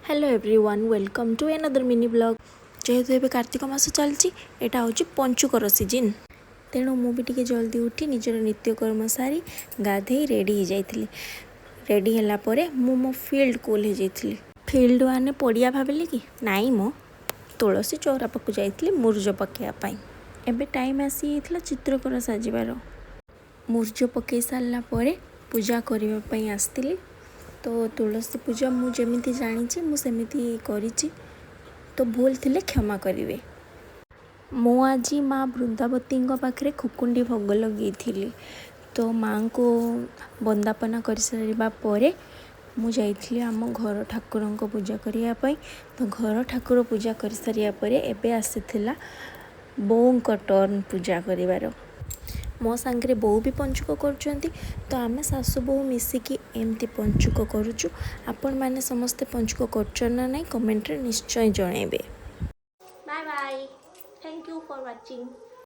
Hello everyone, welcome to another mini vlog. ଯେହେତୁ ଏବେ କାର୍ତ୍ତିକ ମାସ ଚାଲିଛି, ଏଇଟା ହେଉଛି ପଞ୍ଚୁକର ସିଜିନ୍। ତେଣୁ ମୁଁ ବି ଟିକେ ଜଲ୍ଦି ଉଠି ନିଜର ନିତ୍ୟକର୍ମ ସାରି ଗାଧେଇ ରେଡ଼ି ହେଇଯାଇଥିଲି। ରେଡ଼ି ହେଲା ପରେ ମୁଁ ମୋ ଫିଲ୍ଡକୁ ଓହ୍ଲେଇ ଯାଇଥିଲି। ଫିଲ୍ଡ ମାନେ ପଡ଼ିଆ ଭାବିଲେ କି? ନାଇଁ, ମୋ ତୁଳସୀ ଚଉରା ପାଖକୁ ଯାଇଥିଲି ମୁରୁଜ ପକାଇବା ପାଇଁ। ଏବେ ଟାଇମ୍ ଆସିଯାଇଥିଲା ଚିତ୍ରକର ସାଜିବାର। ମୁରୁଜ ପକାଇ ସାରିଲା ପରେ ପୂଜା କରିବା ପାଇଁ ଆସିଥିଲି। ତ ତୁଳସୀ ପୂଜା ମୁଁ ଯେମିତି ଜାଣିଛି, ମୁଁ ସେମିତି କରିଛି। ତ ଭୁଲ ଥିଲେ କ୍ଷମା କରିବେ। ମୁଁ ଆଜି ମା ବୃନ୍ଦାବତୀଙ୍କ ପାଖରେ ଖୁକୁଣ୍ଡି ଭୋଗ ଲଗେଇଥିଲି। ତ ମାଆଙ୍କୁ ବନ୍ଦାପନା କରିସାରିବା ପରେ ମୁଁ ଯାଇଥିଲି ଆମ ଘର ଠାକୁରଙ୍କ ପୂଜା କରିବା ପାଇଁ। ତ ଘର ଠାକୁର ପୂଜା କରିସାରିବା ପରେ ଏବେ ଆସିଥିଲା ବୋଉଙ୍କ ଟର୍ନ ପୂଜା କରିବାର। ମୋ ସାଙ୍ଗରେ ବୋଉ ବି ପଞ୍ଚୁକ କରୁଛନ୍ତି। ତ ଆମେ ଶାଶୁ ବୋହୂ ମିଶିକି ଏମିତି ପଞ୍ଚୁକ କରୁଛୁ। ଆପଣମାନେ ସମସ୍ତେ ପଞ୍ଚୁକ କରୁଛନ୍ତି ନା ନାହିଁ, କମେଣ୍ଟରେ ନିଶ୍ଚୟ ଜଣାଇବେ। Bye bye. Thank you for watching.